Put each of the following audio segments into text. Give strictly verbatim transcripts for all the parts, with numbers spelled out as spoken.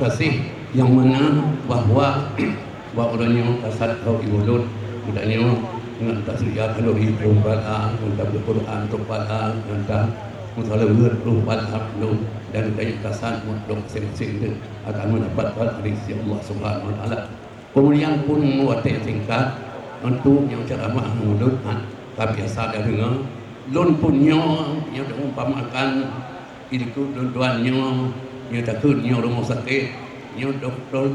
Kasih nyang mana bahwa bak uroe nyoe kasat tho iwulot geutanyoe ngon taseudia khanduri troh bala, ngon tabaca Quran troh bala, ngon ta meusalaweuet troh bala, dan geutanyoe kasat meudoh maséng-maséng teuh akan meudapat pahala dari sisi Allah Subhanahu Wa Taala. Keumuliaan phon watée singkat, untuk nyang ceuramah ngon ulôn, ha, ka biasa tadeungoe. Lôn phon nyoe, nyoe teuumpamakan, di likot lôn tuan nyoe, nyoe takheun nyoe rumoh sakét, nyoe dokto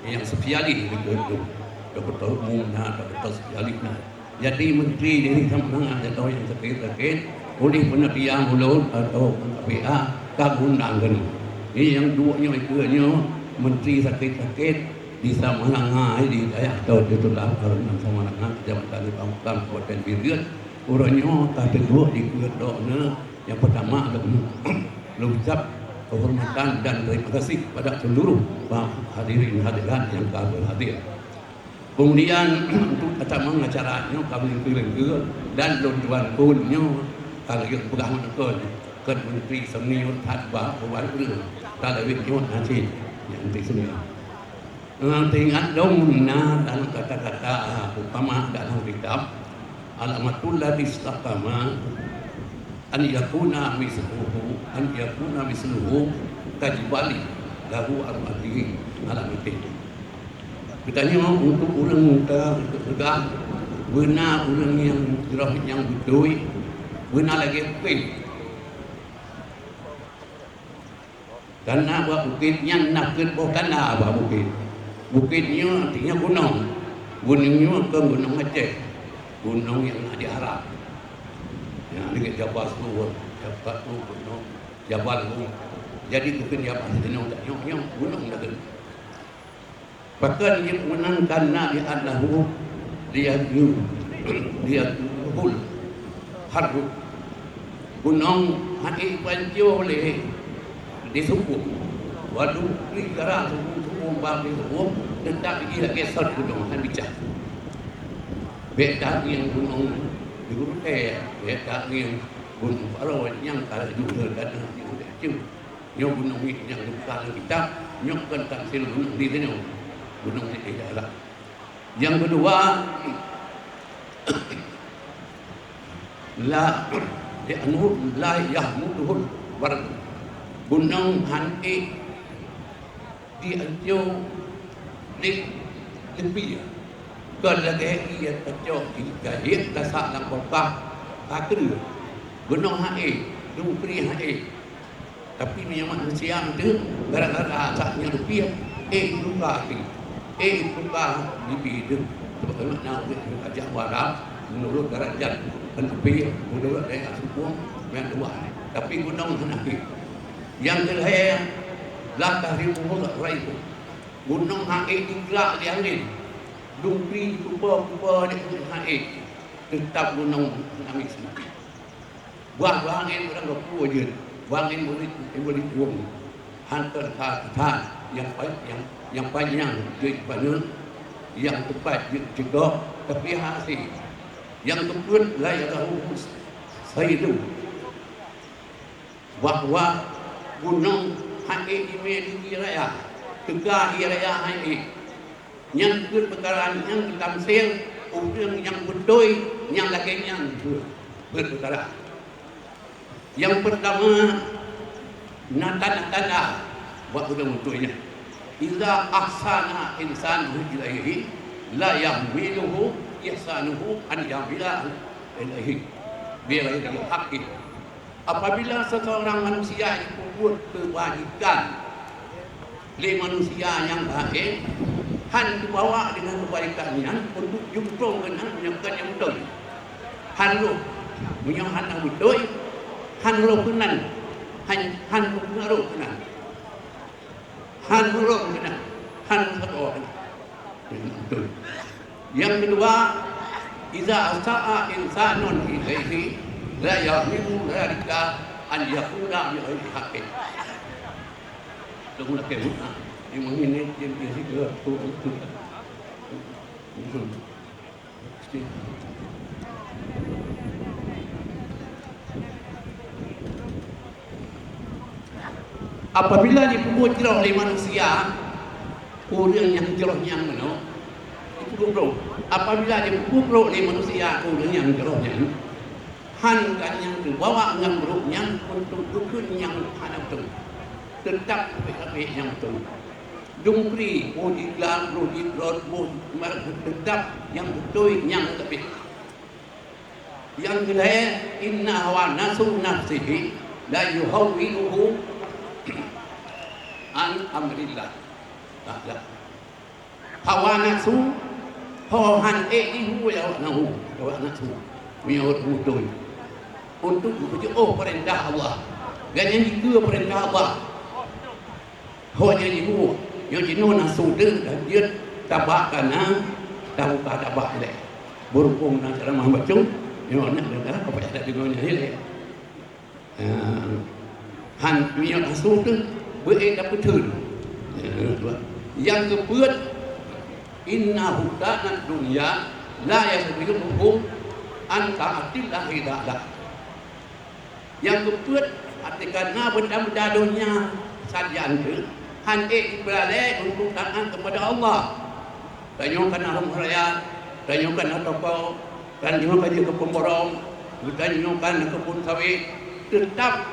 nyang spesialis di likot lôn. Dokto umum na, dokto spesialis na. Jadi, menteri jih sama mangat geutanyoe nyang sakét-sakét, oleh peuneutian ulôn atau K P A, ka geuundang keunoe. Nyoe nyang duek nyoe, ikeue nyoe, menteri sakét-sakét di Samalanga, di dayah Daud Jaitullah, Kabupaten Samalanga, Kecamatan Limbamakam, Kabupaten Bireuen. Uroe nyoe ka teuduek dikeue droeneuh. Nyang peutama, lôn, lôn ucab keuhormatan dan terima kasih kepada seluruh para hadirin hadirat nyang ka berhadir. Keumuliaan, untuk tatamong acara nyoe ka meulingkeu-lingkeu dan lôn tuan phon nyoe ka lagée peugah meunan kon, kon menteri senior that bak uroe nyoe, ka lagée nyoe na cit, nyang menteri senior. Nyang teuingat lôn na dalam kata-kata upama dalam kitab, "Alamatul ladzi istaqama an yakuna misluhu, an yakuna misluhu kajibali lahu arwatihi alamatin." Geutanyoe untuk ureuëng muda, untuk peugah, beuna ureuëng nyang jroh nyang beutôi, beuna lagée bukét. Kana bak bukét nyan na peuet boh kana bak bukét. Bukét nyoe artinya gunong. Gunong nyoe kon gunong Aceh. Gunong nyang na di Arab. Nyang lagée Jabal Tur, Jabal Tur, gunong Jabal Rum. Jadi bukét Jabal Rum nyoe, nyoe gunong dah. Pakon jeuet meunan? Kana li'annahu liyadu-, liyaduhul harru. Gunong hana ipanco lé di suboh. Walau pri gara suboh-suboh bak di suboh, teutap jih lagée sot gunong, hana bicah. Bék tangieng gunong di gurutée, bék tangieng gunong Paro nyang ka laju leueh dan laju leueh. Nyoe gunong nyoe nyang geupeugah lam kitab, nyoe kon tamsil gunong di tanyoe. Gunong nyoe di dalam. Nyang keudua, la, li'annahu la yahmiluhul bardu. Gunong hana ék di anco lé leupie. Kon lagée ié tacok di gayet tasak lam kulkah, ka keudeuh. Gunong hana ék, dueng pri hana ék. Tapi meunyoe manusia teuh, gara-gara asak nyang leupie, ék teuka até, ék teuka leupie teuh. Sebab na ureuëng nyang ajak muara, meunurot darajat, kan leupie, meunurot daya sukong, nyang dua. Tapi gunong hana ék. Nyang keulhée, la tahrimuhu raihu. Gunong hana ék jigrak lé angén. Dueng pri kupa-kupa lé angén hana ék. Teutap gunong nangis mati. Buah-buah angén ureuëng geupeue jeuet, buah angén murit, murit wong. Hantom that-that nyang pa-, nyang, nyang panyang jeuet paneuk, nyang teupat jeuet cegok, tapi hase. Nyang keupeuet la yarahu saidu. Bahwa gunong hana ék jimé di ié raya, teuka ié raya hana ék. Nyan peuet peukara nyang geutamsil ureuëng nyang beutôi nyang lagée nyan peuet, peuet peukara. Nyang peurtama, na tanda-tanda bak ureuëng beutôi nyan. Iza ahsana insanu ilaihi, la yahmiluhu ihsanuhu an yahmila ilaihi bi ghairi haqqin. Apabila seseorang manusia jipeubuet keubajikan lé manusia nyang laén, han geubawa deungon keubajikan nyan untuk jumprong keunan meunyoe kon nyang beutôi. Han roh, meunyoe hana beutôi, han roh keunan, han, han roh keunan. Han ureuëng keunan, han saboh keunan. Beutôi. Nyang keudua, iza asa'a insanun ilaihi, la yahmilu dzalika an yakuna bi ghairi haqqin. Dong lakée buet, ha. Lima minit, dia, dia, dia, tu, tu. Apabila jipeubuet jroh lé manusia, ureuëng nyang jroh nyan meunoe, jipeubuet brok. Apabila jipeubuet brok lé manusia, ureuëng nyang jroh nyan, hán gobnyan teubawa ngon brok nyan untuk geukheun nyang hana beutôi, teutab sabé-sabé nyang beutôi. Dum pri, boh jiglak, boh jibrot, boh mar-, teutab nyang beutôi nyang leubeh. Nyang keulhèe, inna hawa nafsu nafsihi la yuhawwiluhu an amrillah. Ta'ala. Hawa nafsu, ho han ék jihue awak nafsu, awak nafsu. Meunyoe beutôi. Untuk geupeujiôh peurintah Allah. Gobnyan jikeue peurintah Allah. Ho nyang jihue, nyoe jinoe nafsu teuh dan jeuet tabak kana, tabuka tabak ilée. Beurhubung na ceramah bacut, nyoe nak dengar apa yang ada dengar nyan ilée. Ah, han meunyoe nafsu teuh beu-ék tapeutheun. Ah, nyang keupeuet, innahu kanat dunya la yasyghuluhu an ta'atillahi ta'ala. Nyang keupeuet, até kana benda-benda donya sajan teuh, han ék jipeulalée untuk taát kepada Allah. Tanyoe kana ureuëng raya, tanyoe kana toko, tanyoe ka jeuet keu pemborong, tanyoe kana kebun sawit, teutab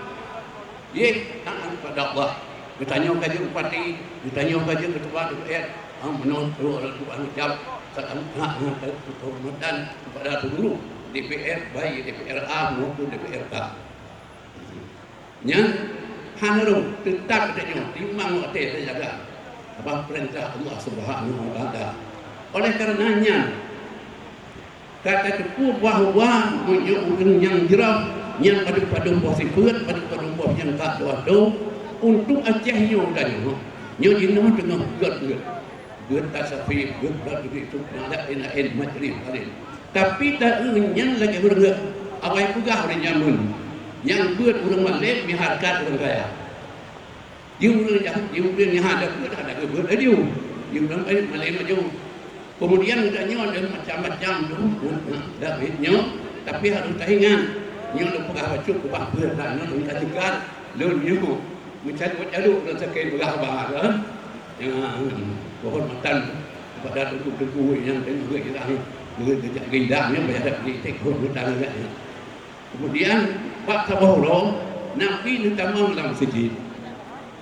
jih taát kepada Allah. Geutanyoe ka jeuet bupati, geutanyoe ka jeuet keutua D P R, ah, meunoe trok laju anggota, ka anggota keuhormatan kepada seluruh D P R, baik D P R A maupun D P R K. Nyan hana rhot, teutab geutanyoe timang watée tajaga bak peurintah Allah Subhanahu wa Taala. Oleh kareuna nyan, Ka tateupeue bahwa meunyoe ureuëng nyang jroh, nyang padub-padub boh sifeuet, padub-padub boh nyang ka tuha-tuha, untuk Aceh nyoe tanyoe, nyoe jinoe teungoh gét-gét. Gét tasafé, gét bak geudiek na laén-laén majlis taklim. Tapi taeu nyan lagée ureuëng gét, awai peugah ureuëng jameun, nyang beuet ureuëng malém, meuhareukat ureuëng kaya. Di ureuëng jahat, di ureuëng jahat, ada pun ada geubeuet laju. Di ureuëng baik, malém laju. Kemudian geutanyoe ada macam-macam tu, nah, dak nyoe, tapi harus taingat. Nyoe lôn peugah bacut keubah beuet dak nyoe lôn ka ceugat, lôn nyoe. Meucalok-calok lôn sakét peugah ba, kan? Ya, kehormatan kepada teungku-teungku nyang teuh geuirang, geujak geudang nyoe, baya dak politik kehormatan agak nyoe. Kemudian, bak saboh uroe, Nabi neutamong lam meuseujid.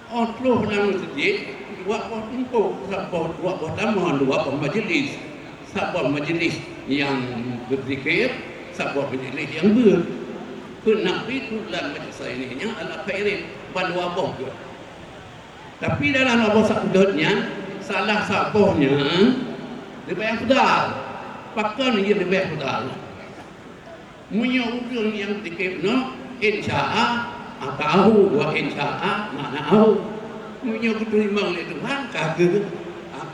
Óh troh lam meuseujid, dua boh teungku, saboh, dua boh tamong, dua boh majeulis. Saboh majeulis nyang beuzikir, saboh majeulis nyang beuet. Keu Nabi tu lam majeulis ini nyang ala khairin, ban dua boh geuh. Tapi dalam dua boh saboh nyan, salah saboh nyan leubeh afdal. Pakon jih leubeh afdal? Meunyoe ureuëng nyang teukeub nyoe, insya Allah, atahu wa insya Allah, ma'nahu. Meunyoe geuteurimong lé Tuhan, ka geu-,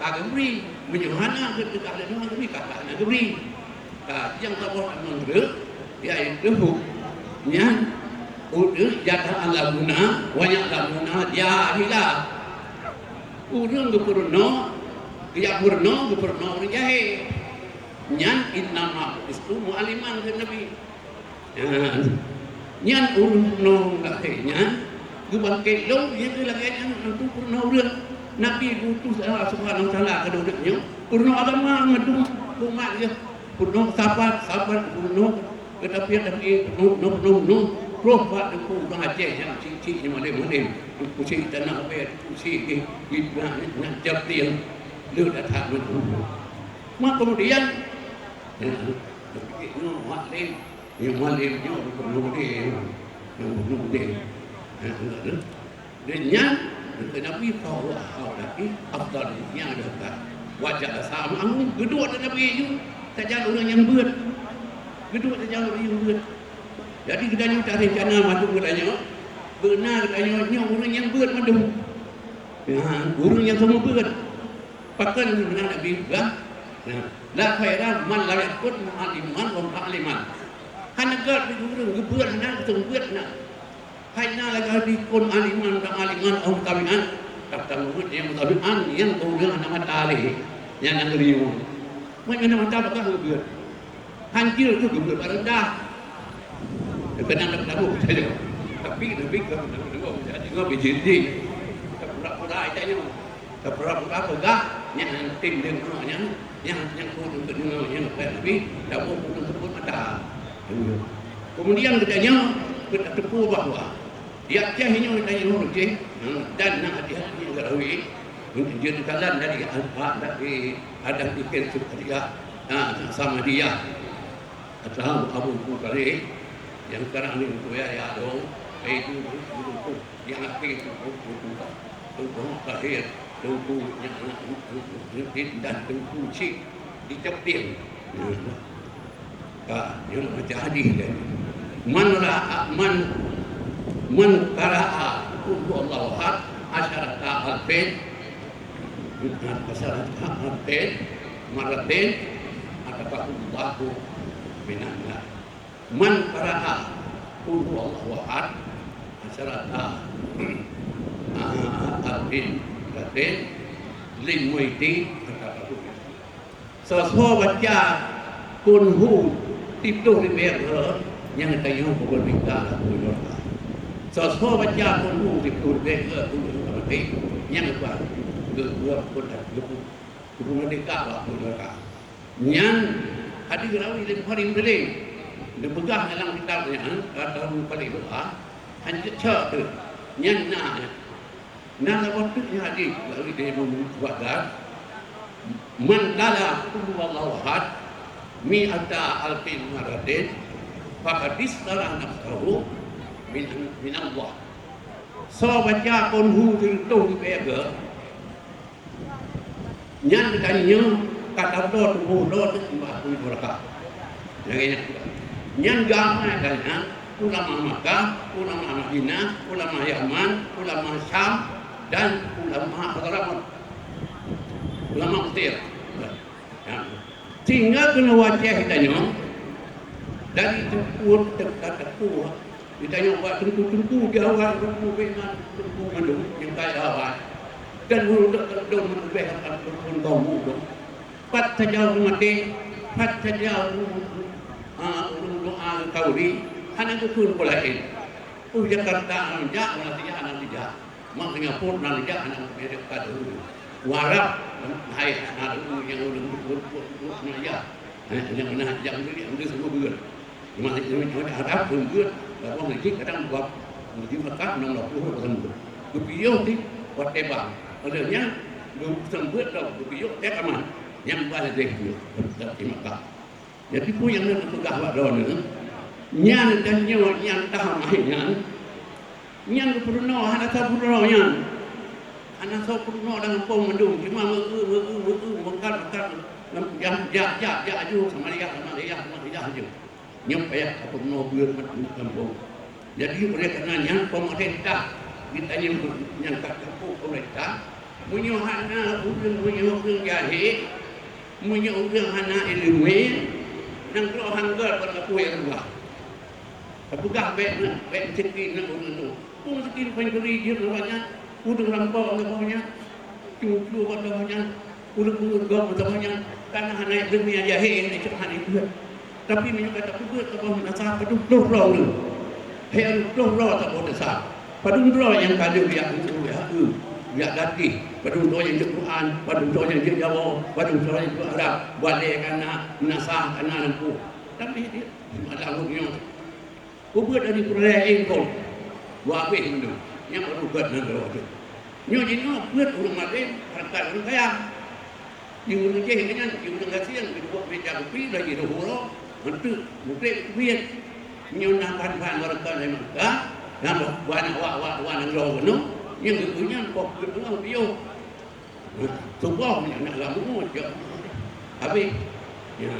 ka geubri. Meunyoe hana geupeugah lé Tuhan geubri, ka hana geubri. Ka, nyang saboh tamong treuk, yaitu nyan, ureuëng jatah lam guna, wanyak lam guna, jahilah. Ureuëng geupeurunoe, geujak peurunoe, geupeurunoe ureuëng jahé. Nyan innama bu'istu mu'alliman, kheun Nabi. Nyan, nyan ureuëng nyoe lagée nyan, geubangket lom, ié keu lagée nyan, untuk peurunoe ureuëng. Nabi geuutus Allah Subhanahu wa Taala keu ureuëng nyoe, peurunoe agama mandum umat geuh. Peurunoe sabat, sabat peurunoe, geutapiet tapi peurunoe, peurunoe, peurunoe. Troh bak teungku ureuëng Aceh nyang cik-cik nyang malém-malém. Teungku Syek Tanah Abee, teungku Syek di, di, na, na, Jabtieng. Leuh that-that mandum. Maka kemudian, ya, nyoe malém. Nyang malém nyoe bunoe udeb, nyang bunoe udeb. Hah, enggak tu. Dan nyan, kata Nabi, "Fa huwa haula'i afdal," nyan adalah wajah sama. Geuduek lam Nabi nyoe, sajan ureuëng nyang beuet. Geuduek sajan ureuëng nyang beuet. Jadi, geutanyoe tarencana mandum geutanyoe, beuna geutanyoe nyoe ureuëng nyang beuet mandum. Ya, ureuëng nyang seumeubeuet. Pakon meunan Nabi peugah, "La khaira man lam yakun mu'alliman wa muta'alliman." Hana gét bagi ureuëng geubeuet na, geuseumeubeuet na. Hai na lagée dikon aliman, muta'alliman, au muta'alliman. Tapi meubuet nyang muta'alliman, nyang ureuëng hana mata lé, nyang nanggroe. Meunyoe hana mata, bagaih geubeuet. Hanjeuet tu geubeuet bak reundah. Keunong lam tabu saja. Tapi Nabi ka meudeungoe, meudeungoe, meudeungoe, bijil jih. Hai tanyoe, tapeurab-rab peugah, nyang tem deungoe nyan, nyang, nyang peuet deungoe nyan, keu Nabi, taboh peuet teupot mata. Keumudian geutanyoe, geutateupeue bahwa di Aceh nyoe tanyoe jih, dan na hati-hati nyang geurawi, jeuet jalan dari, dari Adam iken Sukaria, ha, Samadiyah, atau Abu Bakar, nyang sekarang ni Buya Yadong, itu, itu, itu. Nyang akhé teungku, teungku, teungku Tahir, teungku nyang, nyang, nyang, nyang, dan teungku Cik di Capting. Ka, nyoe macam hadis kan. Man ra'a, man, man qara'a qul huwallahu ahad asyarata alfin, asyarata alfin maratin, ataqahullahu minan nar. Man qara'a qul huwallahu ahad asyarata, ah, alfin, ratin, lil maiti, soe-soe baca Qul Hu siplôh ribèe keu nyang tanyoe peubuet mita lam apui neuraka. Soe-soe baca Qul Hu siplôh ribèe keu nyang ka maté, nyang ka geupeumerdeka bak apui neuraka. Nyan hadis rawi lé Bukhari Muslim. Neupeugah dalam kitab nyan, kata Bukhari doa, hanjeuet cok teuh. Nyan na, na saboh teuk nyan hadis rawi lé Imam Bukhari. Man qala qul huwallahu ahad mi'ata alfin maratin faqad ishtara nafsahu min, min Allah. Soe baca Qul Hu sireutôh ribèe keu Nyan geutanyoe ka tabloe tuboh droe teuh nibak apui neuraka. Lagèe nyan. Nyan geuamai geuh nyan ulama Makkah, ulama Madinah, ulama Yaman, ulama Syam, dan ulama Hadramaut. Ulama Mesir. Nyan. Sehingga keuneuk wajéb geutanyoe dari teungku teuka teungku Geutanyoe bak teungku-teungku di awai ureueng mubena teungku mandum nyang kaya awai. Dan ureueng dok dong meubeh akan teungku kaum muda. Pat saja ureueng maté, pat saja ureueng, ah, ureueng doa kauri, hana geukheun peue laén. Uh, Jakarta hana jak, malah sijak hana sijak. Mak Singapura na lijak aneuk muda ka dulu. Warab hai na dulu nyang ulôn buet-buet na lijak. Hai nyang na nyang dulu nyang dulu semua buet. Mak Singapura Arab pun buet, lawan lijik kadang buat lijik Mekah enam puluh persen buet. Geupiôh di watèe bang. Oleh nyan geupeusambot tau geupiôh tèk aman. Nyang bah lagèe piôh di Mekah. Jadi peue nyang lôn peugah bak droeneuh, nyan dan nyoe nyang tamah nyan, nyang geupeurunoe hana sapeue peurunoe nyan. Hana sapeue peurunoe lam gampông mandum, cuma meu-eu, meu-eu, meu-eu, meukat, meukat, lam jak, jak, jak, jak aju, Samaria, Samaria, Samaria aju. Nyoe payah tapeurunoe beuet mat gampông. Jadi, oleh karena nyan, pemerintah geutanyoe nyang ka teupeu pemerintah, meunyoe hana ureueng, meunyoe ureueng jahé, meunyoe ureueng hana ileumèe, nanggroe hana gèt bak apui Allah. Tapeugah bèk, bèk miskin ngon ureueng tu. Peue miskin paling keuri jeuet ngon nyan, ureueng rampok ngon nyan, cucu ngon nyan. Ureueng-ureueng gob meusaboh nyan, kana hana ileumèe jahé nyang icok hana ipeugah. Tapi meunyoe gata peubuet saboh meunasah padum ploh droe ureueng. Hai ureueng ploh droe saboh desya. Padum droe nyang ka lheueh jak, jak, jak gaséh, padum droe nyang jeuet Quran, padum droe nyang jeuet Jawa, padum droe nyang jeuet Arab, balèe kana, meunasah kana lampu. Tapi di malam nyoe Peubuet dari peureulèe ingkong, dua abéh mandum. Nyan baru gèt nanggroe teuh. Nyoe jinoe peuet ureueng malém, hareuta ureueng kaya. Di ureueng jéh nyan, di ureueng gasien, di buet meuja kupi, laju di uroe, meuteuk, mutrép, keubiet. Nyoe na ban-ban barokah lé Mekah, na ban awak-awak luwa nanggroe keunoe, nyang geukheun nyan poh peuet teungoh piôh. Tuboh nyan na lam bumoe, jok. Habéh. Ya.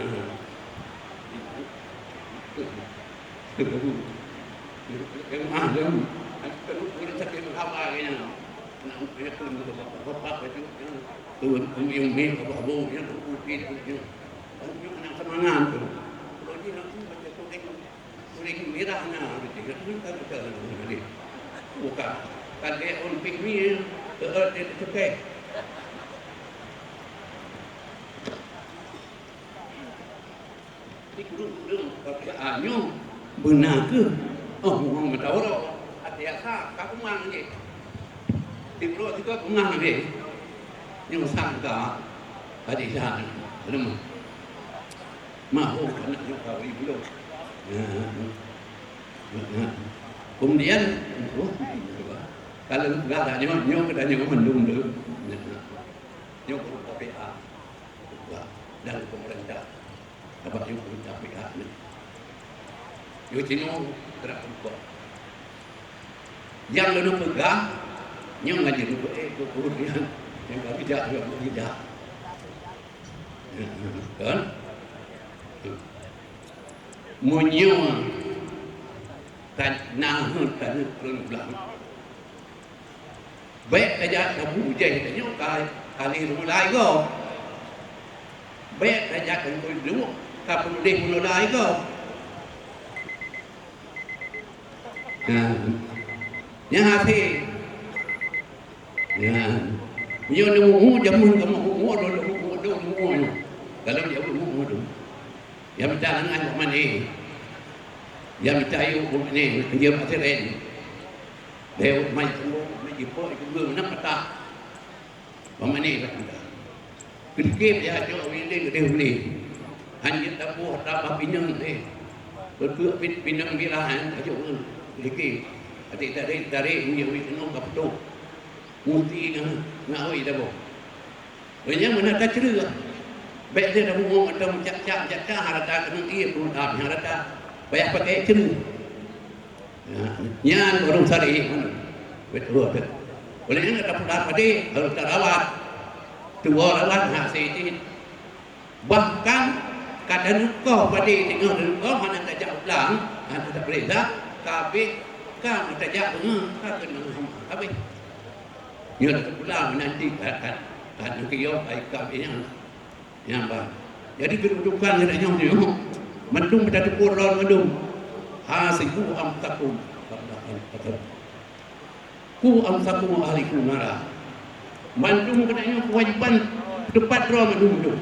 Yang ah, yang. Kalau boleh sakit haba kayaknya. Nak punya pun bapak-bapak itu, yang turun umi-umi, bapak-bapak yang putih itu. Kalau punya anak semangat tu. Kalau dia nak tu macam tu, Kuning mirah na, beutôi. Bukan. Kan dia on pik ni, eh, eh, dia cukai. Di kurung-kurung, tapi anyo beuna keuh. Oh, memang mata orang. Hati asa, tak umang je. Di uroe sigoe beungah lagèe nyoe sang ka Khadijah nyoe. Leumoh. Mahô aneuk nyoe ka bri bulo. Kemudian, oh, kalau peugah dah nyoe, nyoe keuh dah nyoe mandum tu. Nyoe baru K P A. Dan pemerintah. Abah yue peucapek hak nyoe. Yue sinoe gerak keudua. Nyang lôn peugah, nyoe ngaji lôn, eh, keu ureueng nyan. Nyang ka geujak, nyang ka geujak. Kan? Meunyoe tan-, na heuet taneuk keu ureueng blang, Bèk tajak sabu ujai tanyoe ka, ka lheueh mulai gob. Bèk tajak sabu ujai ka peuleueh mulai gob. Nah, nyan hase. Nah, nyoe neumu jameun kamoe, mu, mu, mu, mu, mu, mu, mu. Kalau dia mu, mu, mu. Nyang mita nangah bak mané. Nyang mita yôh bak mané, nyang bak siren. Lheuh bak mané, bak mané jipok, jipok, jipok, meunan patah. Bak mané bak mita. Keudikém ya, cok, wili, keudeh wili. Han jeuet tapoh, tabah pineung, eh. Beutôi pi-, pineung bilah, eh, tajok, eh, keudikém. Até tarek, tarek, wili, wili, keunoe ka putôh. Musti ngon, ngon oi taboh. Meunyoe meunan ka creueh, bèk lé tamuphom atau meucak-cak, meucak-cak, harata keuneuk ié peurutan, harata payah pakai creueh. Nyan, nyan ureueng saleh. Beutôi, beutôi. Oleh nyan, tapeugah padé, harôh tarawat. Tuwoe rawat, hase cit. Bahkan, ka taneuk koh padé, teungoh taneuk koh, hana tajak u blang, hana tapeuriksa, ka abéh, ka meutajak beungoh, ka keuneuk hama, ka abéh. Nyoe teupeula meunanti that-that, that nyang keu yoh, ai ka nyan, nyan ban. Jadi, keududukan geutanyoe nyoe, mandum teutukur lom mandum. Hasibu anfusakum qabla an tuhasabu. Qu anfusakum wa ahlikum nara. Mandum geutanyoe keuwajiban teupat droe mandum mandum.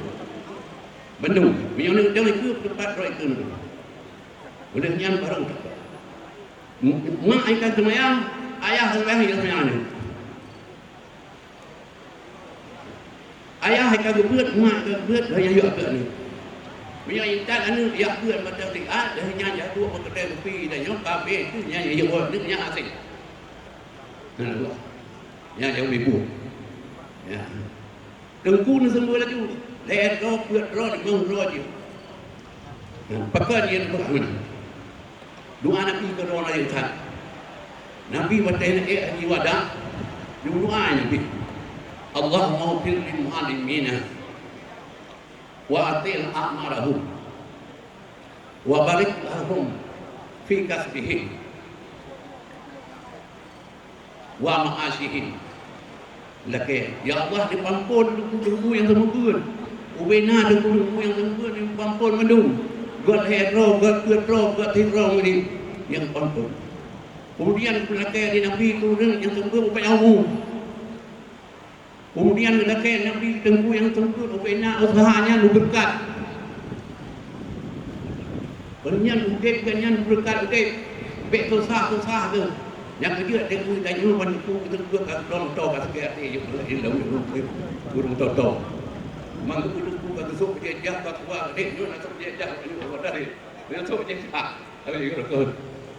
Mandum. Meunyoe neuk dong ikeu teupat droe ikeu mandum. Oleh nyan barô teupat. Mak hai ka seumayang, ayah seumayang, ayah seumayang nyoe. Ayah hai ka geubeuet, mak hai ka geubeuet, ayah yue beuet nyoe. Meunyoe intat aneuk, yue beuet mata siat, lheueh nyan yue duek bak keutai kupi, dan nyoe ka abéh, nyan yue buet, nyan hase. Nah, dua. Nyan yue buet. Ya. Teungku neuseumeubeuet laju, lhèe droe, peuet droe, limong droe jeuet. Pakon jeuet bak meunan? Doa Nabi keudroe laén that. Nabi watèe neuék haji wada, geumeudoa Nabi, "Allahummaghfir lil mu'allimina wa athil a'marahum wa barik lahum fi kasbihim." Wa ma'asyihim. Lakèe, "Ya Allah, neupeuampôn teungku-teungku nyang seumeubeuet. Ubena teungku-teungku nyang seumeubeuet, neupeuampôn mandum. Gèt lhèe droe, gèt peuet droe, gèt siet droe ngon jih, neupeuampôn." Keumudian, lakèe lé Nabi keu ureueng nyang seumeubeuet peupanjang umu. Keumudian, lakèe Nabi teungku nyang seumeubeuet, ubena useuha nyan meubeureukat. Nyan udép geuh nyan beureukat udép, bèk susah-susah geuh. Nyang keujeuet teungku tanyoe ban teungku beutôi ka keudong toe ka sakét até, yôh, yôh, yôh, yôh, ureueng toe-toe. Mang geupeuteungku ka geusok jih-jah ka kuat, deh, nyoe na sôk jih-jah, nyoe ka wadah deh. Nyoe sôk jih-jah. Habéh geureukoh.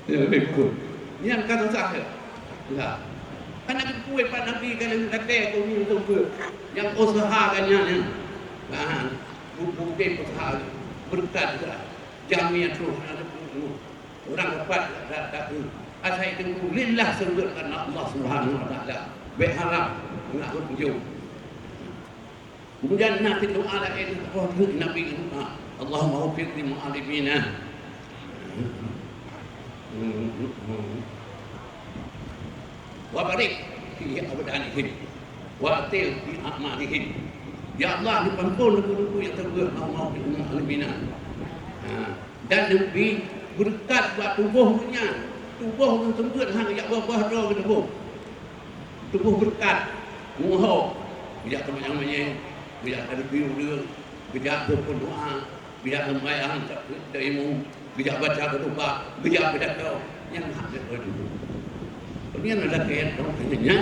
Nyoe habéh pukul. Nyan ka susah geuh. Nah. Hana geukui pat Nabi ka lheueh lakèe keu ureueng teungku. Nyang useuha geuh nyan, nyan. Nah, bu-, bu-, udép useuha beureukat geuh. Jamé troh na teupeue. Ureueng rapat dak, dak, dak, asai teungku lillah seumeubeuet kareuna Allah Subhanahu wa Taala. Bèk harab ngon ureueng jeuem. Keumudian na cit doa laén, oh, Nabi geudoa, "Allahummaghfir li mu'allimina." Wa barik fi abdanihim. Wa athil fi a'marihim. Ya Allah, neupeuampôn teungku-teungku nyang seumeubeuet, Allahumma ighfir lil mu'allimina. Ha, dan neubri beureukat bak tuboh geuh nyan. Tuboh geuh seumeubeuet han geujak boh-boh droe geuh tuboh. Tuboh beureukat, meuhôi. Geujak seumayang manyèt, geujak tadabui ureueng, geujak peuphon doa, geujak seumayang, geujak imum, geujak baca keutubah, geujak peudakwah. Nyan hak geutanyoe. Nyan adalah keuhai droe nyan.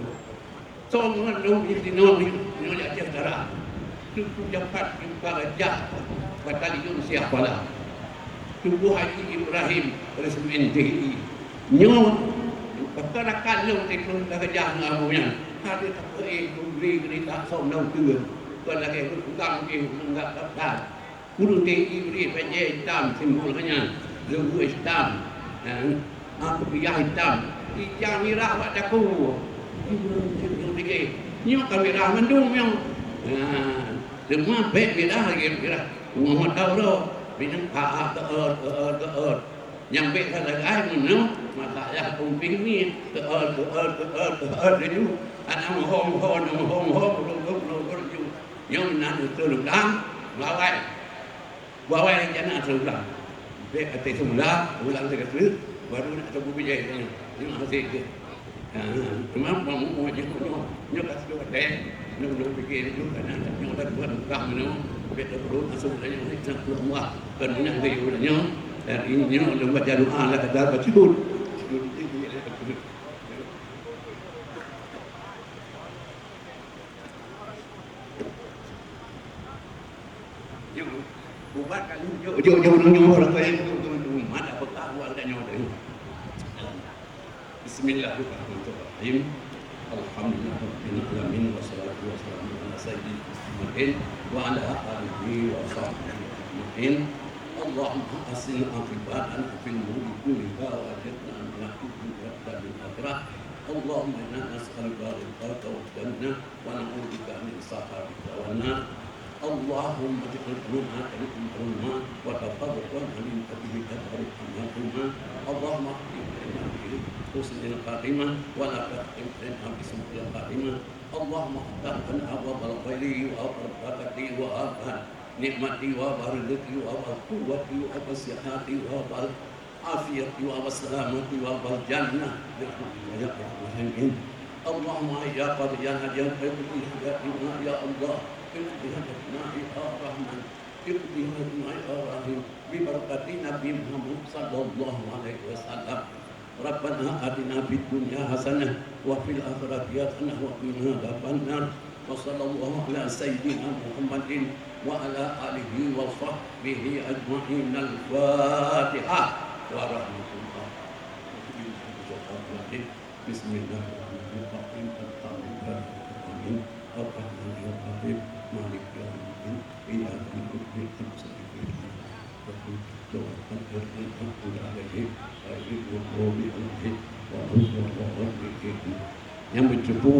Soe ngon lôn jinoe, nyoe di Aceh Utara. Teungku Japat, Teungku Gajah, Batalion Siah Kuala. Teungku Haji Ibrahim, Resimen T I. Nyoe, rakan-rakan lôn di Teungku Gajah ngon Abu nyan. Ka lheueh tapeuéh, lôn bri geurita som na uteuen. Kon lagèe lôn peugah, lôn anggab that-that. Ureueng T I bri bajèe itam, simbol geuh nyan, leuweue itam, ha, kupiah itam, ija mirah bak daku. Nyoe ka mirah mandum nyoe. Ha, teuma bèk mirah lagèe mirah. Teuma mata uroe, bineueng, ha, ha, teuôt, teuôt, teuôt. Nyang bèk sagai meunyoe, masa yah kumping ni, teuôt, teuôt, teuôt, teuôt laju. Aneuk muho-muho, aneuk muho-muho, meureugot-reugot laju. Nyoe meunan usul ulang, bawai. Bawai rencana usul ulang. Bèk até seumula, ulang sigoe teuk, baru nak teupeubijèh nyoe. Nyoe hasé jih. Ha, teuma ban mu'ue jih nyoe, nyoe ka sigoe watèe, nyoe lôn pike laju, kana nyoe dah bukan mukah meunyoe, bèk teupeureuet asoe nyoe, insya Allah, kon meunang geuyue nyoe, dan nyoe lôn baca doa lah kata bacut. Jok, ubat kat jok, jok, jok, jok, jok, jok, jok, jok, mat apa tak buat kat nyoe tu. Bismillahirrahmanirrahim. Alhamdulillahirabbil alamin, wassalatu wassalamu ala sayyidina Muhammadin wa ala alihi wa sahbihi ajmain. Allahumma ahsin aqibatana fil umuri kulliha wa ajirna min khizyi dunya wa adzabil akhirah. Allahumma inna nas'aluka ridhaka wal jannah ونعوذ بك من سخطك والنار. اللهم اجعل جمعتنا معروفا وتفرقنا من بعده تفرقا معصوما. اللهم اختم لنا بحسن الخاتمة ولا تختم لنا بسوء الخاتمة. اللهم افتح لنا أبواب الخير وأبواب البركة وأبواب النعمة وأبواب الرزق وأبواب القوة وأبواب الصحة وأبواب العافية وأبواب السلامة وأبواب الجنة برحمتك يا أرحم الراحمين. اللهم يا قاضي يا هادي يا قيوم اقض حاجاتنا يا الله، اقض حاجاتنا يا رحمن، اقض حاجاتنا يا رحيم، ببركة النبي محمد صلى الله عليه وسلم. Rabbana atina fid dunya hasanah wa fil akhirati hasanah wa qina adzabannar. Wa sallallahu ala sayyidina Muhammadin wa ala alihi wa sahbihi ajma'in. Al-Fatihah. Wa rahmatullah. Bismillahirrahmanirrahim. Amin. Ar-Rahmanirrahim. Maliki yaumiddin. Iyyaka na'budu wa iyyaka nasta'in. Ihdinas siratal mustaqim. Siratal ladzina an'amta 'alaihim, ghairil maghdubi 'alaihim waladdallin. Nyang meucupu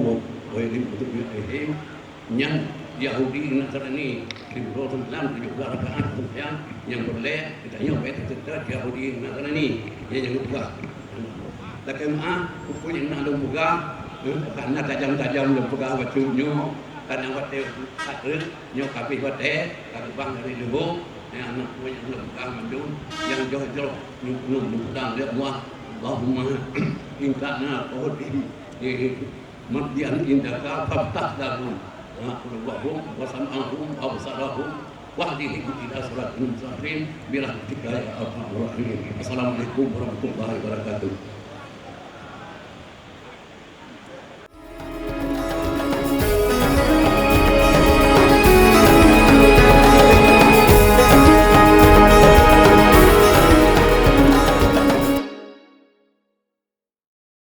ghairil maghdubi 'alaihim, nyan Yahudi Nasrani, lima belas malam tujuh belas rakaat sembahyang, nyang peureulée geutanyoe bèk teuseutôt Yahudi Nasrani, nyan nyang geupeugah. Lakèe meu'ah, peue nyang na lôn peugah, eh, ka na tajam-tajam lôn peugah bacut nyoe, ka na watèe that rhot, nyoe ka abéh watèe, ka geubang dari leuhô, nyang aneuk buet nyang lôn peugah mandum, nyang jroh-jroh nyoe keunoe lôn peugah lé Allah. Allahumma in kana qawli, eh, mardiyan indaka faftah lahum qulubahum wa sam'ahum wa absarahum wahdihim ila siratal mustaqim bi rahmatika ya arhamar rahimin. Assalamualaikum warahmatullahi wabarakatuh.